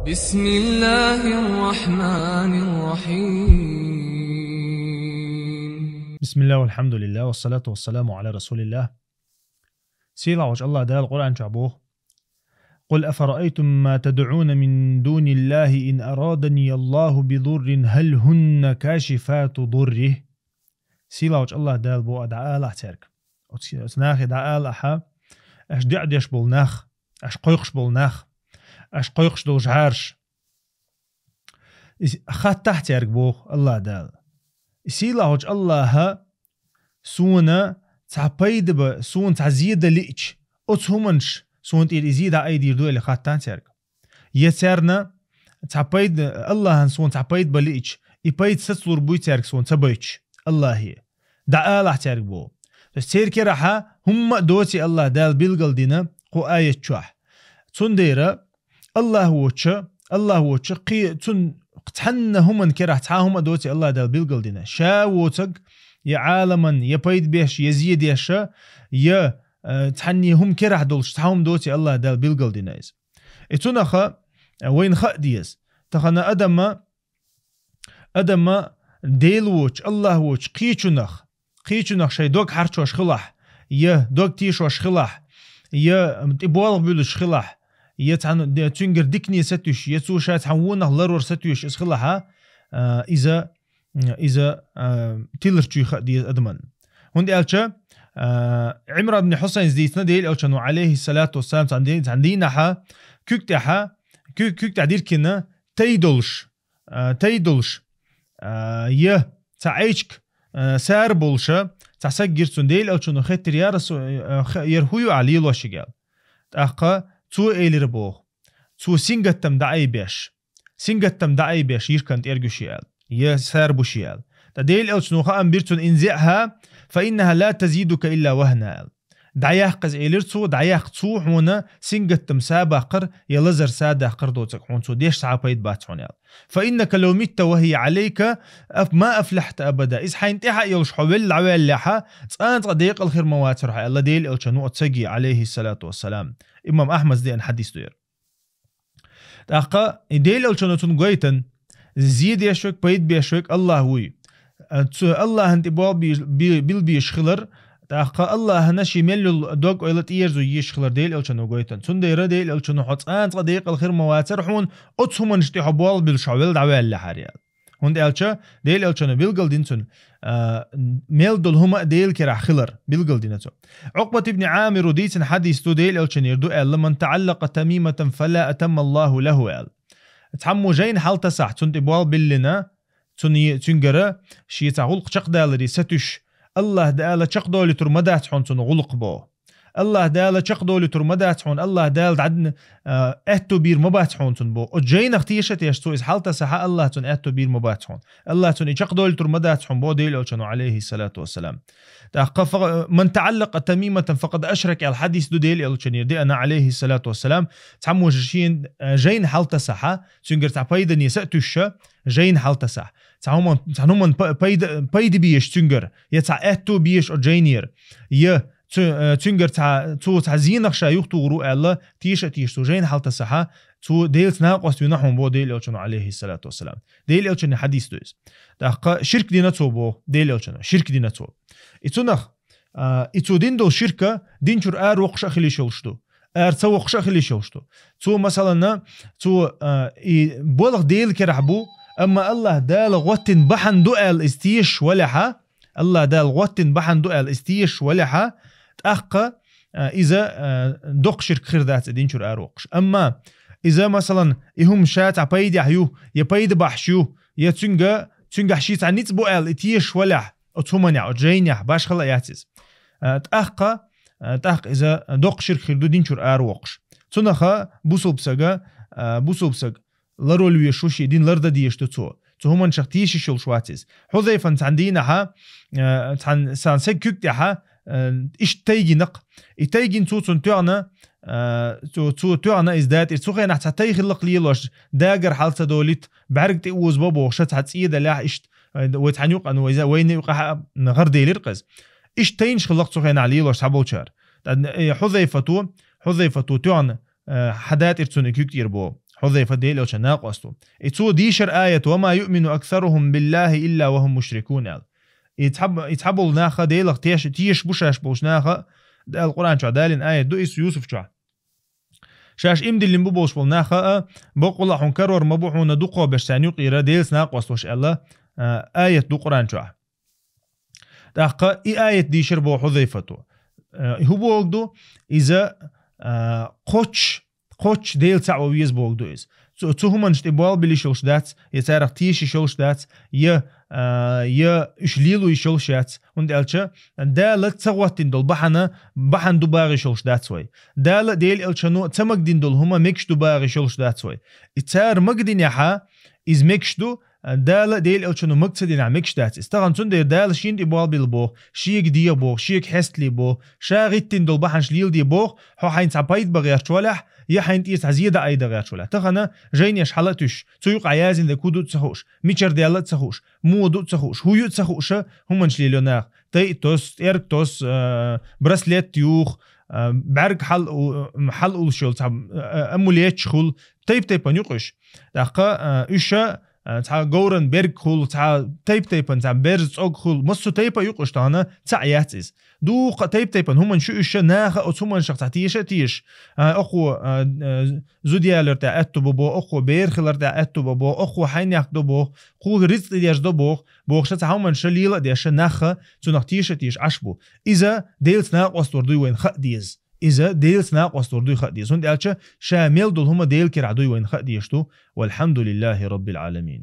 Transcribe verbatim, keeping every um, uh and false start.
بسم الله الرحمن الرحيم. بسم الله والحمد لله والصلاة والسلام على رسول الله. Сийлахьчу Аллах Дала Къуръан чохь боху: «قل أفرأيتم ما تدعون من دون الله إن أرادني الله بضر هل هن كاشفات ضره». Сийлахьчу Аллах Дала боху: «Аса дӀаалахь цаьрга». Оцу, оцу нахе дӀаала ахьа, аш деӀ деш болу нах, аш кхойкхуш болу нах, аш кхойкхуш долу жӀараш. Иза хаттахь цаьрга боху Аллах Дала. И сийлахьчу Аллаха суна цхьа пайда ба, суна цхьа зеда лиъча, оцу хӀуманаш суна тӀера и зеда айдийр ду аьлла хаттахь цаьрга. Я царна цхьа пайда, Аллахьан суна цхьа пайда ба лиъча, и пайда сацалур буй цаьрга суна ца бойтуш, Аллахе. ДӀаалахь цаьрга боху. То есть церан керахьа хӀумма а доций Аллах Дала билгал дина кху аят чохь. Цундела Аллах воцча, Аллах воцча, кхи-, цун цхьанна хӀуманна керахь цхьа хӀума а доций Аллах Дала билгал дина. Ша воцаг, я Ӏаламан, я пайда беш, я зе деша, я, э, цхьанне хӀума керахь долуш цхьа хӀума доций Аллах Дала билгал дина иза. И цунаха, э, вайна хаа деза. Тахана адама, адама Дела воцчу, Аллах воцчу кхечунах, кхечунах шайн дог хьарчош хилахь, я дог тешош хилахь, я тӀе болх буьлуш хилахь, я цхьана де-, цуьнгара дикане сатуьйсуш, я цо ша цхьана вонах ларор сатуьйсуш иза хилахьа, а, иза, иза, а, тилар чуьйха а деза адаман. ХӀунда аьлча, а, Ӏимран бин Хьусайнс дийцина Делан Элчано, алейхиссалату вассалам, цхьана дий-, цхьана дийнахьа, куьг тӀехьа, куьг, куьг тӀехь диркина, тай долуш, а, тай долуш, а, я цхьа Ӏайчка, а, сара болуша, цхьа саг гира цунна, Делан Элчано хеттира: «Я Расу-, а, х-, яра хӀу ю ахь лелош шига?» аьлла. ТӀаккха цо элира боху: «Цо сингаттам дӀаайбеш, сингаттам дӀаайбеш йиркан тӀерг ю ши», аьлла, «я сара бу ши», аьлла. Ткъа Делан Элчано хаам бира цунна: «انزعها فإنها لا تزيدك إلا وهنا», аьлла. «ДӀаяккха иза», элира цо, «дӀаяккха цо хьуна сингаттам са баккхар я лазар са даккхар доцург хьуна цо деш цхьа а пайда бац хьуна», аьлла. «فإنك لو مت وهي عليك أف-، ما أفلحت أبدا». Иза хьайна тӀехьа а йолуш хьо велла дӀаваьллехьа, цкъа а цкъа декъал хир ма вацара хьо, аьлла Делан Элчано оцу саге, алейхиссалату вассалам. Имам Ахьмада деана хьадис ду яра. ТӀаккха и Делан Элчано цунна гойтан, зе деш верг, пайда беш верг Аллах вуй. А, цу Аллахьан тӀе болх би-, би-, билбеш хилар, тӀаккха Аллахьана ши мел йолу дог-ойла тӀеерзо езаш хилар Делан Элчано гойтан. Цундела Делан Элчано хьо цкъа а цкъа декъал хир ма вацара хьуна, оцу хӀуманаш тӀе хьо болх буьлуш хьо велла дӀаваьллехьара, аьлла. ХӀунда аьлча Делан Элчано билгал дина цунна, а, мел долу хӀума а Делан керахь хилар билгал дина цо. Ӏукъбат ибн Ӏамиру дийцина хьадис ду, Делан Элчанера ду аьлла: «من تعلق تميمة فلا أتم الله له», аьлла. Цхьаммо жайна хьалтасахь, цунна тӀе болх биллина, цунна е-, цуьнгара шен цхьа гӀуллакх чекхдаларе сатуьйсуш, Аллах Дала чекхдолуьйтур ма дац хьуна цунна гӀуллакх боху. Аллах Дала чекхдолуьйтур ма дац хьуна, Аллах Дала дӀадна, а, аьтто бийр ма бац хьуна цунна боху. Оцу жайнах теша а тешаш цо иза хьалтасахьа, Аллах цунна аьтто бийр ма бац хьуна. Аллах цунна и чекхдолуьйтур ма дац хьуна боху Делан Элчано, алейхиссалату вассалам. ТӀаккха фа-, «من تعلق تميمة فقد أشرك» аьлла хьадис ду Делан Элчанера деана, алейхиссалату вассалам, цхьаммо шен, а, жайна хьалтасахьа, цуьнгара цхьа пайдане са а туьйсуша, жайна хьалтасахь. Цхьа хӀуман, цхьа хӀуман па-, пайда, пайда беш цуьнгара, я цхьа аьтто беш оцу жайнера, я цу-, э, цуьнгара цхьа, цо цхьа зенах ша юхатухур ву аьлла, теша а теша цо жайна хьалтасахьа, цо Делаца накъост вина хьуна боху Делан Элчано, алейхиссалату вассалам. Делан Элчанан хьадис ду иза. ТӀаккха ширк дина цо боху Делан Элчано, ширк дина цо. И цунах, а, и цо дина долу ширка дин чуьра ара воккхуш а хила йиш йолуш ду. Ара ца воккхуш а хила йиш йолуш ду. Цо, масалана, цо, а, и болх Делан керахь бу, амма Аллах Дала гӀоттина бахьана ду аьлла иза тешаш валехьа, Аллах Дала гӀоттина бахьана ду аьлла иза тешаш валехьа, тӀаккха, а, иза, а, доккха ширк хир дац и дин чуьра ара воккхуш. Амма иза, масалан, и хӀума ша цхьа пайдехь ю, я пайда бахьаш ю, я цуьнга, цуьнгахь шен цхьа ницкъ бу аьлла и тешаш валехь, оцу хӀуманехь, оцу жайнехь, башхала а яц иза. А, тӀаккха, а, тӀаккха иза доккха ширк хир ду дин чуьра ара воккхуш. Цунаха бусулба сага, а, бусулба сага ларвала везаш ву шен дин лардан дезаш ду цо. Цу хӀуманашах теша йиш йолуш вац иза. Хьузайфан цхьана дийнахьа, а, цхьана, цхьана сага куьг тӀехьа, а, иштта тайгинакх. И тайгина цо цунна тоьхна, а, цо, цо тоьхна иза датӀира. Цу хенахь цхьа тай хиллакх лелош, дагар хьал ца долуьйту, бӀаьрг тӀе озабо бохуша цхьа цӀе далехь иштта, а, вай цхьана юкъана, вай за-, вайна юкъахь а гӀарделира-кх иза. Иштта тайнаш хиллакх цу хенахь лелош цхьаболчара. ТӀаккха, э, Хьузайфато, Хьузайфато тоьхна, э, хьадатӀира цунна и куьг тӀера боху. Хьузайфа Делан элчан накъост ву. И цо дийшар аят: «وما يؤمن أكثرهم بالله إلا وهم مشركون», аьлла. И цхьаб-, и цхьаболу наха Делах теш-, тешаш бу шаьш болчу наха, Дала Къуръан чохь далийна аят ду иза Юсуф чохь. Шаьш иман диллина бу болуш болу наха а, баккъала хьуна карор ма бу хьуна дукхо берш царна юкъера Делаца накъост волуш аьлла, а, аят ду Къуръан чохь. ТӀаккха и аят дийшар боху Хьузайфату. Э, хӀун боху ду? Иза, э, кхоччуш, кхоччуш Дела цхьаъ ван веза боху ду иза. Цу, цу хӀуманаш тӀе болх билла йиш йолуш дац, я царах теша йиш йолуш дац, я, э, я уьш лело йиш йолуш яц. ХӀунда аьлча Дала ца хӀоттийна долу бахьана, бахьана ду бахьа йиш йолуш дац вай. Дала а Делан элчано ца магадина долу хӀума мегаш ду бахьа йиш йолуш дац вай. И цара магадинехь, иза мегаш ду, Дала а Делан элчано мага ца динехь мегаш дац иза. Тахана цундела Дала шена тӀе болх билла боху, шега деха боху, шега хьестале боху, ша гӀиттина долу бахьанаш леладе боху, хьо хьайна цхьа пайда бан гӀерташ валахь, я хьайна тӀера цхьа зен дан айда гӀерташ валахь. Тахана жайнеш хьала а туьйсуш, цу юкъахь яздина дерг хӀун ду а ца хууш, мичара даьлла а ца хууш, муха ду а ца хууш, хӀун ю а ца хууш, хӀуманаш лелайо наха. Тай а тосу, тӀерг тосу, а, браслет юху, а, бӀаьрг хьал у-, хьал уллуш йолу цхьа, а, а, амулеташ хуьлу, тайп-тайпана ю-кх уьш. ТӀаккха, а, уьш а, а, цхьа говран берг хуьлу, цхьа тайп-тайпана, цхьа берза цӀог хуьлу, массо тайпа а ю-кх уьш тахана, цхьаъ яц иза. Дуккха а тайп-тайпана хӀуманаш ю уьш а, наха оцу хӀуманашах цхьа теша а теша. А, окхо, а, а, зуда ялор тӀехь аьтту бан боху, окхо бер хилар тӀехь аьтту бан боху, окхо хьайнехк до боху, кху рицкъ тӀедерзадо боху, бохуш цхьа хӀуманаш лела а деш, наха цунах теша а теша Ӏаш бу. Иза Делаца накъост вар дуй вайна хаа деза. Иза Делаца накъост вар дуй хаа деза. ХӀунда аьлча ша мел долу хӀума Делан кирахь дуй вайна хаа дезаш ду. Валхьамдулиллахи Раббил Ӏаламин.